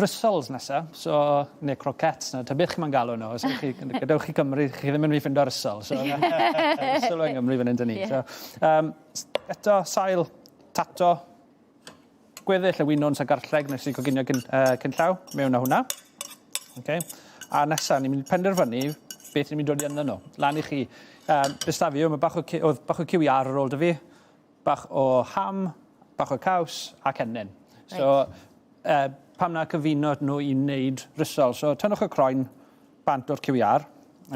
Rissoles nesa, so, neu croquettes, na, ta beth chi'n galw nhw, os chi, gadewch chi Cymru, chi ddim yn mynd i ffindo rissole. So, rissole yng Nghymru fan hyn dyn ni. Yeah. So, eto, sail, tato, gweddill y winwns a garlleg nes i coginio cyn, cyn llaw, mewn â hwnna. Okay. A nesa, ni'n mynd i penderfynu beth ni'n mynd i dod i ynddo nhw. Lan i chi. Beth da fi, mae bach o, oedd bach o cyw iâr ar ôl dy fi, Bach o ham, bach o caws a cennin. Reit. So, pam na cyfuno nhw i wneud rissole. So, tynnwch y croen bant o'r cyw iâr.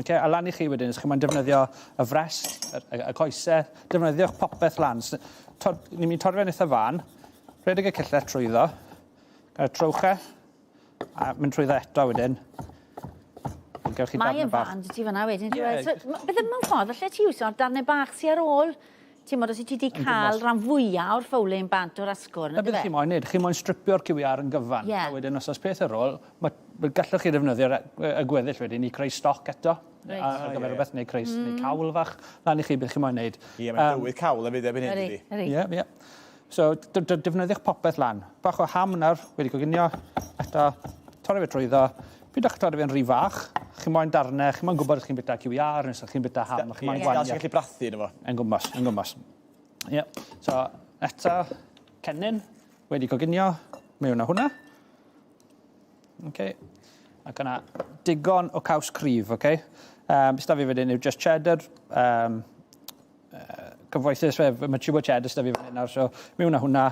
Okay? A lan i chi wedyn, os chi'n moyn defnyddio y frest, y, y, y coesau, defnyddiwch popeth lan. So, tor, ni'n mynd i torri fe'n eitha fan, rhedeg y cyllell trwyddo, gael trowch e, a mynd trwyddo eto wedyn. Gewch chi Mae yn fan ti fanna wedyn. Yeah. So, beth mewn ffordd, falle ti iwsio'r darnau bach sy ar ôl. Ti'n modd os ti wedi cael rhan fwyaf o'r ffowlyn bant o'r asgwrn. Na beth chi moyn neud, chi moyn stripio'r cywiar yn gyfan. Yeah. A wedyn os oes peth ar ôl, ma, gallwch chi ddefnyddio'r y gweddill wedyn i creu stoc eto. Right. Ar gyfer rhywbeth, neu creu neu cawl fach. Lan i chi beth chi moyn neud. Ie, mae'n dywydd cawl hefyd erbyn hyn, dydi? Ie, ie. So, defnyddiwch popeth lan. Bach o ham nawr, wedi coginio. Eto, torri fe trwyddo. Pidwch torri fe'n rhy fach. Chi moyn darnau, chi moyn gwybod os chi'n bita cyw iâr, neu os chi'n bita ham, chi moyn gwaniaeth. Ie, gallu brathu yno fo. Yn gwmws, yn gwmws. Ie. So, eto, cennin, wedi coginio, mewn â hwnna. Okay. Ac yna, digon o caws cryf, okay? Beth da fi wedyn yw just cheddar, cyfoethus fe, mae tube o cheddar sydd fi fan hyn nawr, so mewn â hwnna,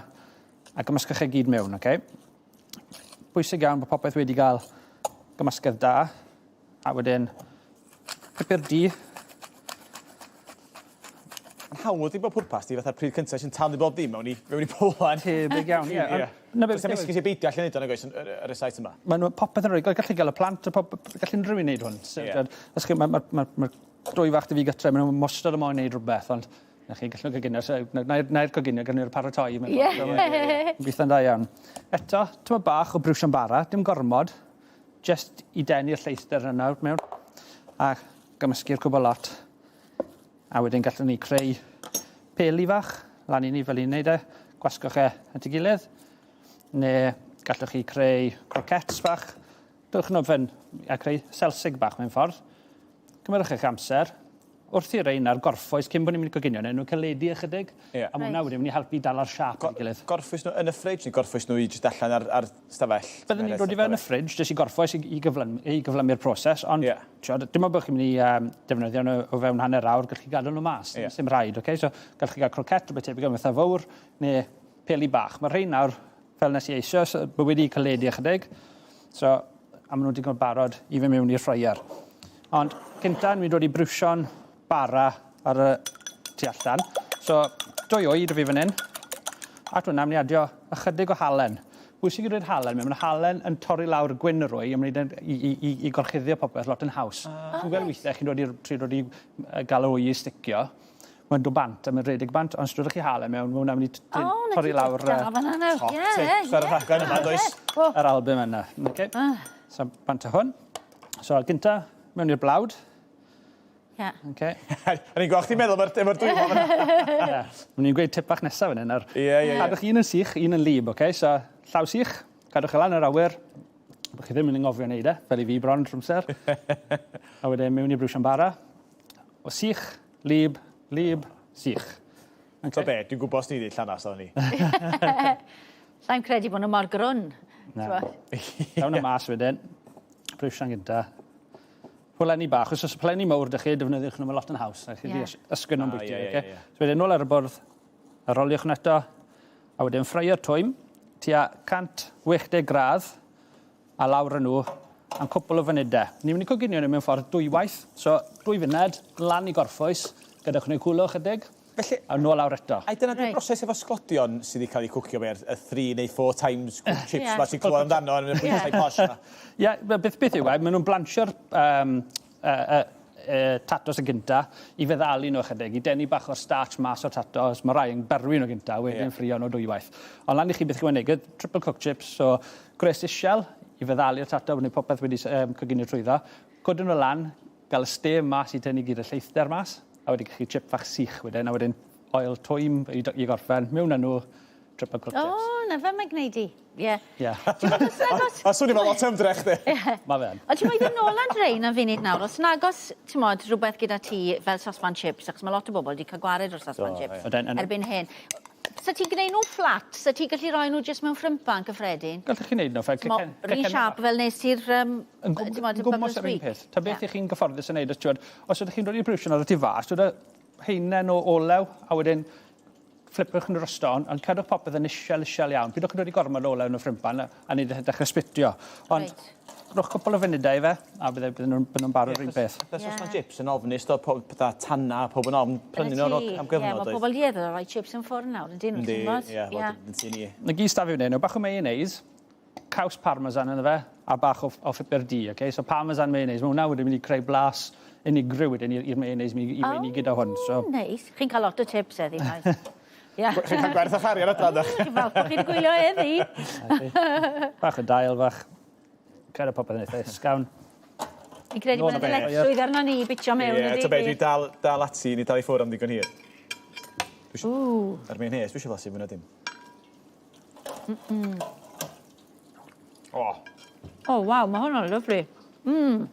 a gymysgwch e gyd mewn, oce? Okay? Bwysig iawn bod popeth wedi cael gymysgedd da, a wedyn pupur du. Mae'n hawdd i bob pwrpas, di fatha'r pryd cyntaf sy'n taflu bob dim mewn i, mewn i powlan. Tebyg iawn, ie. Yeah. Na beth... Does 'am esgus i beidio allu neud o nag oes yn y rysáit yma? Mae nhw popeth yn rhoi, gallu gael y plant, y pop, gallu unrhyw un wneud hwn. Yeah. Os chi, mae ma, ma, ma dwy fach 'da fi gytre, maen nhw'n wastad yn moyn neud rhywbeth, ond na chi, gallwn nhw coginio, so, na'r na coginio, gallwn nhw'r paratoi. Ie. Yeah. Gweithio'n dda iawn. Eto, tyma bach o briwsion bara, dim gormod, just i denu'r lleithder yna mewn, a gymysgu'r cwbl lot. A wedyn gallwn ni creu peli fach, lan i ni fel i'n neud e, gwasgwch e at ei gilydd, neu gallwch chi creu croquettes bach, dewch nhw fen a creu selsig bach mewn ffordd. Cymerwch eich amser. Wrth i rein ar gorffwys cyn bod ni'n mynd i coginio, neu nhw'n caledu ychydig. Yeah. A mae hwnna wedi mynd i helpu dala'r siâp at ei gilydd. Gorffwys nhw yn y fridge neu gorffwys nhw i jyst allan ar, ar stafell? Byddwn ni'n dod i fe yn y fridge, jyst i gorffwys i, i, gyflym, i gyflymu'r proses, ond yeah. tiod, dim ond bod chi'n mynd i defnyddio nhw o fewn hanner awr, gallwch chi gadael nhw mas, yeah. Sim rhaid, okay? So, gallwch chi gael croquette, rhywbeth tebyg am fatha fawr, neu peli bach. Mae rhain nawr, fel nes i eisoes, mae wedi caledu ychydig. So, a maen nhw'n digon barod i fynd mewn i'r fryer. Ond cynta, ni'n dod i briwsio'n bara ar y tu allan. So, dwy wy 'da fi fan hyn. At hwnna, mynd i adio ychydig o halen. Bwysig i dweud halen, mae halen yn torri lawr gwyn yr wy, a mae'n i, i, i, i gorchuddio popeth lot yn haws. Ah. Chi'n gweld weithiau, chi'n dod i'r, trio dod i gael y wy i sticio, mae'n dod bant a mae'n rhedeg bant, ond os dodwch chi halen mewn, mae hwnna'n mynd i torri lawr... O, na ti Top tip ar y rhaglen yma, does? Yr album yna. Okay. Ah. So, bant o hwn. So, gynta, mewn i'r blawd. Ie. Okay. O'n i'n gweld chdi'n meddwl efo'r efo dwylo fan'na. Ie. O'n i'n gweud tip bach nesaf fan hyn nawr. Ie, ie, ie. Cadwch un yn sych, un yn lib, oce? So, llaw sych, cadwch e lan yr awyr. Bo chi ddim yn anghofio wneud e, fel i fi bron trwy amser. A wedyn mewn i'r briwsion bara. O sych, lib, lib, sych. Okay. So be, dwi'n gwybod os ni wedi llanas o'n ni. Sai'n credu bod nhw mor grwn. Na. Dawn y mas wedyn. Briwsion gynta. Pwlenni bach. Os oes pwlenni mawr 'da chi, defnyddiwch nhw, mae lot yn haws. A chi yeah. ysgwyn nhw'n bwyty. Ah, yeah, yeah, yeah. So wedyn nôl ar y bwrdd, a roliwch nhw eto, a wedyn ffreio'r twym, tua 180 gradd, a lawr â nhw am cwpl o funudau. Ni'n mynd i coginio nhw mewn ffordd dwywaith, so dwy funed, lan i gorffwys, gadewch nhw i cwlo chydig, Felly, a nôl lawr eto. Ai dyna 'di'r broses efo sglodion sydd wedi cael eu cwcio fe, y three neu four times cooked chips yeah. 'ma ti'n clywed amdano yn y bwytai posh 'ma? Ie, yeah, beth, beth yw e, maen nhw'n blansio'r um, tatos yn gynta i feddalu nhw ychydig, i denu bach o'r starch mas o'r tatos. Mae rai yn berwi nhw gynta, wedyn yeah. ffrio nhw dwywaith. Ond lan i chi beth chi'n gwneud, triple cooked chips, so gwres isiel i feddalu'r tato, wneud popeth wedi coginio trwyddo. Codyn nhw lan, gael y steam mas i tynnu gyd y lleithder mas, a wedyn chi chip fach sych wedyn, a wedyn oil twym i, i gorffen, mewn â nhw, Triple cooked chips. O, na fe mae'n gwneud i. Ie. Ie. Mae'n swnio fel lot o ymdrech, di. Mae fe yn. Ond ti'n moyn nôl at rein am funud nawr, os nagos, ti'n modd, rhywbeth gyda ti fel sosban chips, achos mae lot o bobl wedi cael gwared o'r sosban chips erbyn hyn. Sa ti'n gwneud nhw'n fflat? Sa ti'n gallu rhoi nhw jyst mewn ffrympan cyffredin? Gallwch chi wneud nhw fel cacen. Run siâp fel nes ti'r... Um, yn gwmws yr un peth. Ta beth ych chi'n gyfforddus yn neud, os, ti'n os ydych chi'n dod i'r briwsion ar y tu fas, dod heinen o olew, a wedyn fflipwch nhw drosto, ond cadwch popeth yn isiel, isiel iawn. Pidwch yn dod i gormod o olew yn y ffrympan a, a neud e dechrau sbitio. Ond right. rhowch cwpl o funudau i fe, a bydde, bydde nhw'n bydde nhw barod yeah, un peth. Achos yeah. mae chips yn ofnus, do, pob, pethau tanna, pob yn ofn prynu nhw am gyfnod. Ie, mae pobl dueddol o roi chips yn ffwrn nawr, yn dyn nhw, ti'n gwybod? Yndi, ie, yn tŷ ni. Na gyd staf i'w wneud, bach o mayonnaise, caws parmesan ynddo fe, a bach o, o phupur du, okay? So parmesan mayonnaise, mae hwnna wedi mynd i creu blas unigryw wedyn i'r mayonnaise mi i weini oh, gyda hwn. So. Neis. Chi'n cael lot o tips heddi, guys. Yeah. Chi'n cael gwerth o'ch arian adra, ydych? Chi'n falch bod chi wedi gwylio heddi. Bach o dail fach. Cael y popeth yn eitha ysgafn. Fi'n credu bod yna ddyletswydd arno ni i bitio mewn. Ie, ta be, dwi dal, dal ati, ni dal i ffwrdd am ddigon hir. Ww. Ar mayonnaise, dwi eisiau flasu fwy na dim. Mm -mm. O. Oh, waw, mae hwnna'n lyfli. Mm.